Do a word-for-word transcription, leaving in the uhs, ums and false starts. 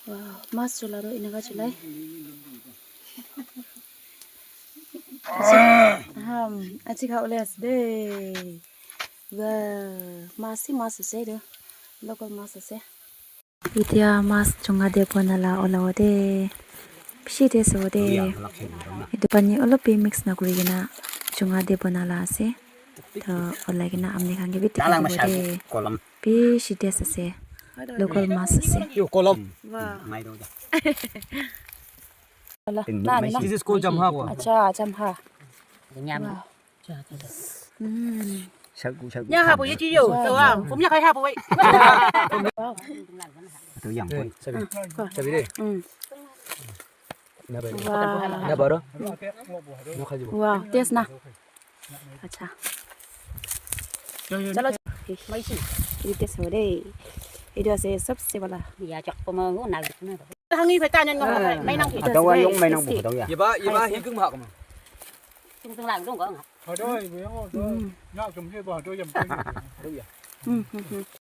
Wow, mas chula toh eneka chulai. Ham, aji khabole ase de. Wow, mas hi mas ase etu. Local mas ase. Etia mas chunga te bona la olabo de. Bishi taste hobo de. Etu pani olop bi mix na kuri kena chunga te bona la ase. To olai kena apni khan ke bi dikhi dibo de. Bishi taste ase. Local mas ase. Yo, kolom. Wow. Mai do ja. Ala, na, na, na. This is called jamha ko. Acha, jamha. Nyam. Wow. Mm. Shagu, shagu. Nya ha bo ye ji yo. Wow. To wa, kum nya kai ha bo wei. Wow. To yang poi. Sabi. Sabi de. Mm. Na ba. Wow. Na ba ro. Na khaji bo. Wow, taste na. Acha. Chalo. Mai si. Etu taste hobo de. Etu ase sabse wala. Ya chak ko ma ho na. Hangi phai ta nyan ngam phai, mai nang ki. Hadawa yong mai nang bu hadawa ya. Yeba, yeba hi kung ha kama. Tung tung lang dong ko. Hadawa yong. Mm. Na kum he ba hadawa yong. Hadawa ya. Mm, mm, mm.